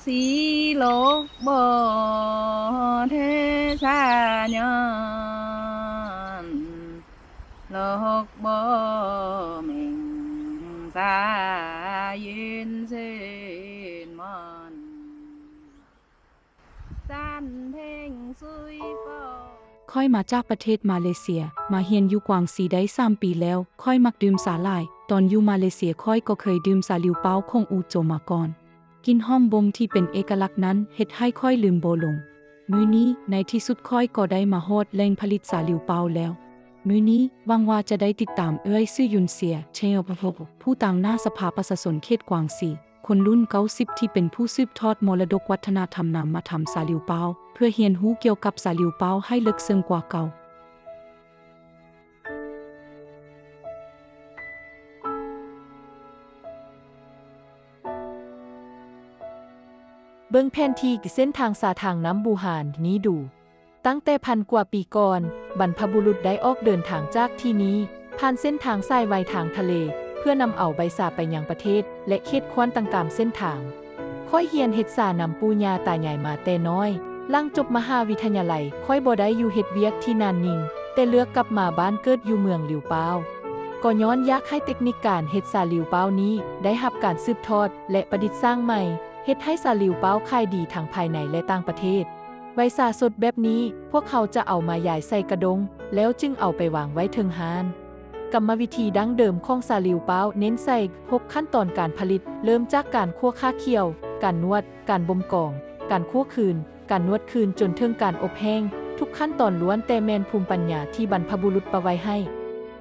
ສີໂລກບໍ່ເທສາຍ້ອນ ໂລກບໍ່ເມັງສາຍືນຊື່ນມ່ອນ ສັນເພັງຊຸຍປໍ. ຂ້ອຍມາຈາກປະເທດມາເລເຊຍ, ມາຮຽນຢູ່ກວາງຊີໄດ້ສາມປີແລ້ວ. ຂ້ອຍມັກດື່ມຊາຫຼາຍ. ຕອນຢູ່ມາເລເຊຍ, ຂ້ອຍກໍເຄີຍດື່ມຊາຫຼິວປາວຂອງອູໂຈມາກ່ອນ. ກິ່ນຫອມບົ່ງທີ່ເປັນເອກະລັກນັ້ນເຮັດໃຫ້ຂ້ອຍລືມບໍ່ລົງ. ມື້ນີ້, ໃນທີ່ສຸດຂ້ອຍກໍໄດ້ມາຮອດແຫຼ່ງຜະລິດຊາຫຼິວປາວແລ້ວ. ມື້ນີ້, ຫວັງວ່າຈະໄດ້ຕິດຕາມເອື້ອຍຊື່ ຢຸນເຊຍ ເຊຍ ຜູ້ຕາງໜ້າສະພາປະຊາຊົນເຂດກວາງຊີ, ຄົນລຸ້ນເກົ້າສິບທີ່ເປັນຜູ້ສືບທອດມໍລະດົກວັດທະນະທຳນາມາທຳຊາຫຼິວປາວ, ເພື່ອຮຽນຮູ້ກ່ຽວກັບຊາຫຼິວປາວໃຫ້ເລິກເຊິ່ງກວ່າເກົ່າ. ເບິ່ງແຜນທີ່ເສັ້ນທາງຊາທາງນ້ຳບູຮານນີ້ດູ. ຕັ້ງແຕ່ພັນກວ່າປີກ່ອນ, ບັນພະບຸລຸດໄດ້ອອກເດີນທາງຈາກທີ່ນີ້, ຜ່ານເສັ້ນທາງສາຍໄວທາງທະເລ, ເພື່ອນຳເອົາໃບຊາໄປຍັງປະເທດ ແລະ ເຂດແຄວ້ນຕ່າງໆເສັ້ນທາງ. ຂ້ອຍຮຽນເຮັດຊານຳປູ່ຍ່າຕາຍາຍມາແຕ່ນ້ອຍ. ຫຼັງຈົບມະຫາວິທະຍາໄລ, ຂ້ອຍບໍ່ໄດ້ຢູ່ເຮັດວຽກທີ່ໜ້າໜິງ, ແຕ່ເລືອກກັບມາບ້ານເກີດຢູ່ເມືອງຫຼິວປາວ. ກໍຍ້ອນຢາກໃຫ້ເຕັກນິກການເຮັດຊາຫຼິວປາວນີ້ໄດ້ຮັບການສືບທອດ ແລະ ປະດິດສ້າງໃໝ່, ເຮັດໃຫ້ຊາຫຼິວປາວຂາຍດີທັງພາຍໃນ ແລະ ຕ່າງປະເທດ. ໃບຊາສົດແບບນີ້, ພວກເຮົາຈະເອົາມາຢາຍໃສ່ກະດົງ, ແລ້ວຈຶ່ງເອົາໄປວາງໄວ້ເທິງຮ້ານ. ກຳມະວິທີດັ້ງເດີມຂອງຊາຫຼິວປາວເນັ້ນໃສ່ຫົກຂັ້ນຕອນການຜະລິດ, ເລີ່ມຈາກການຂົ້ວຄາຂຽວ, ການນວດ, ການບົ່ມກອງ, ການຂົ້ວຄືນ, ການນວດຄືນຈົນເຖິງການອົບແຫ້ງ, ທຸກຂັ້ນຕອນລ້ວນແຕ່ແມ່ນພູມປັນຍາທີ່ບັນພະບຸລຸດປະໄວ້ໃຫ້.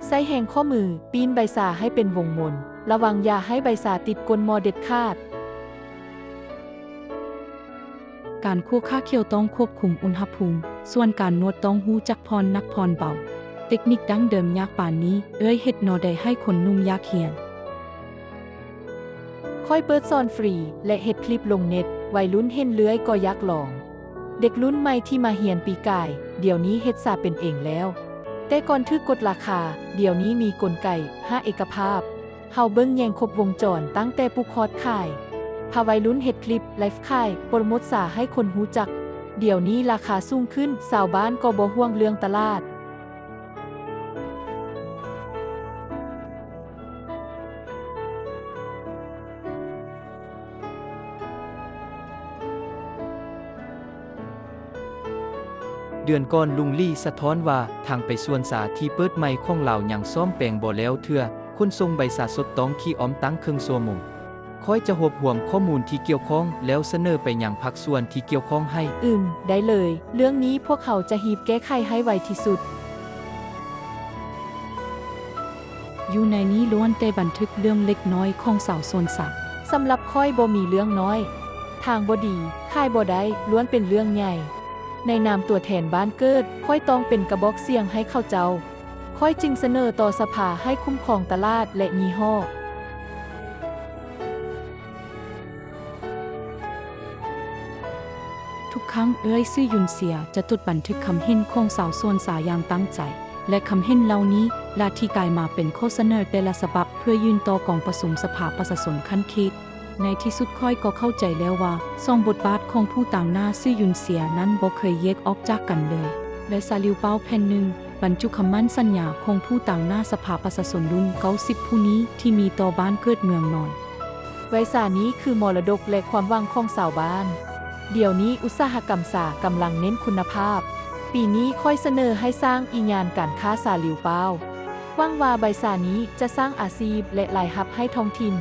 ໃຊ້ແຮງຂໍ້ມື, ປີ້ນໃບຊາໃຫ້ເປັນວົງມົນ, ລະວັງຢ່າໃຫ້ໃບຊາຕິດກົ້ນໝໍ້ເດັດຂາດ. ການຂົ້ວຄາຂຽວຕ້ອງຄວບຄຸມອຸນຫະພູມ, ສ່ວນການນວດຕ້ອງຮູ້ຈັກຜ່ອນໜັກຜ່ອນເບົາ. ເຕັກນິກດັ້ງເດີມຍາກປານນີ້, ເອື້ອຍເຮັດແນວໃດໃຫ້ຄົນໜຸ່ມຢາກຮຽນ? ຂ້ອຍເປີດສອນຟຣີ ແລະ ເຮັດຄລິບລົງເນັດ, ໄວລຸ້ນເຫັນເລື້ອຍກໍຢາກລອງ. ເດັກລຸ້ນໃໝ່ທີ່ມາຮຽນປີກາຍ, ດຽວນີ້ເຮັດຊາເປັນເອງແລ້ວ. ແຕ່ກ່ອນຖືກກົດລາຄາ, ດຽວນີ້ມີກົນໄກ, ຫາເອກະພາບ. ເຮົາເບິ່ງແຍງຄົບວົງຈອນຕັ້ງແຕ່ປູກຮອດຂາຍ. ພາໄວລຸ້ນເຮັດຄລິບ, ໄລຟ໌ຂາຍ, ໂປຣໂມດຊາໃຫ້ຄົນຮູ້ຈັກ. ດຽວນີ້ລາຄາສູງຂຶ້ນ, ຊາວບ້ານກໍບໍ່ຫ່ວງເລື່ອງຕະຫຼາດ. ເດືອນກ່ອນ, ລຸງຫຼີສະທ້ອນວ່າ ທາງໄປສວນຊາທີ່ເປີດໃໝ່ຂອງລາວຍັງສ້ອມແປງບໍ່ແລ້ວເທື່ອ, ຂົນສົ່ງໃບຊາສົດຕ້ອງຂີ່ອ້ອມຕັ້ງເຄິ່ງຊົ່ວໂມງ. ຂ້ອຍຈະຮວບຮວມຂໍ້ມູນທີ່ກ່ຽວຂ້ອງ ແລ້ວສະເໜີໄປຍັງພາກສ່ວນທີ່ກ່ຽວຂ້ອງໃຫ້. ອືມ, ໄດ້ເລີຍ. ເລື່ອງນີ້ພວກເຮົາຈະຮີບແກ້ໄຂໃຫ້ໄວທີ່ສຸດ. ຢູ່ໃນນີ້ລ້ວນແຕ່ບັນທຶກເລື່ອງເລັກນ້ອຍຂອງຊາວສວນຊາ. ສຳລັບຂ້ອຍບໍ່ມີເລື່ອງນ້ອຍ. ທາງບໍ່ດີ, ຂາຍບໍ່ໄດ້, ລ້ວນເປັນເລື່ອງໃຫຍ່. ໃນນາມຕົວແທນບ້ານເກີດ, ຂ້ອຍຕ້ອງເປັນກະບອກສຽງໃຫ້ເຂົາເຈົ້າ. ຂ້ອຍຈຶ່ງສະເໜີຕໍ່ສະພາໃຫ້ຄຸ້ມຄອງຕະຫຼາດ ແລະ ຍີ່ຫໍ້. ທຸກຄັ້ງເອື້ອຍຊື່ ຢຸນເຊຍ ຈະຈົດບັນທຶກຄຳເຫັນຂອງຊາວສວນຊາຢ່າງຕັ້ງໃຈ ແລະ ຄຳເຫັນເຫຼົ່ານີ້ລະທີ່ກາຍມາເປັນຂໍ້ສະເໜີແຕ່ລະສະບັບ ເພື່ອຍື່ນຕໍ່ກອງປະຊຸມສະພາປະຊາຊົນຂັ້ນເຂດ. ໃນທີ່ສຸດຂ້ອຍກໍເຂົ້າໃຈແລ້ວວ່າ ສອງບົດບາດຂອງຜູ້ຕາງໜ້າຊື່ ຢຸນເຊຍ ນັ້ນບໍ່ເຄີຍແຍກອອກຈາກກັນເລີຍ ແລະ ຊາລິວເປົາແຜ່ນໜຶ່ງ ບັນຈຸຄຳໝັ້ນສັນຍາຂອງຜູ້ຕາງໜ້າສະພາປະຊາຊົນລຸ້ນເກົ້າສິບຜູ້ນີ້ທີ່ມີຕໍ່ບ້ານເກີດເມືອງນອນ. ໃບຊານີ້ຄືມໍລະດົກ ແລະ ຄວາມຫວັງຂອງຊາວບ້ານ. ດຽວນີ້ອຸດສາຫະກຳຊາກຳລັງເນັ້ນຄຸນນະພາບ. ປີນີ້ຂ້ອຍສະເໜີໃຫ້ສ້າງອີງານການຄ້າຊາລິວເປົາ. ຫວັງວ່າໃບຊານີ້ຈະສ້າງອາຊີບ ແລະ ລາຍຮັບໃຫ້ທ້ອງຖິ່ນ.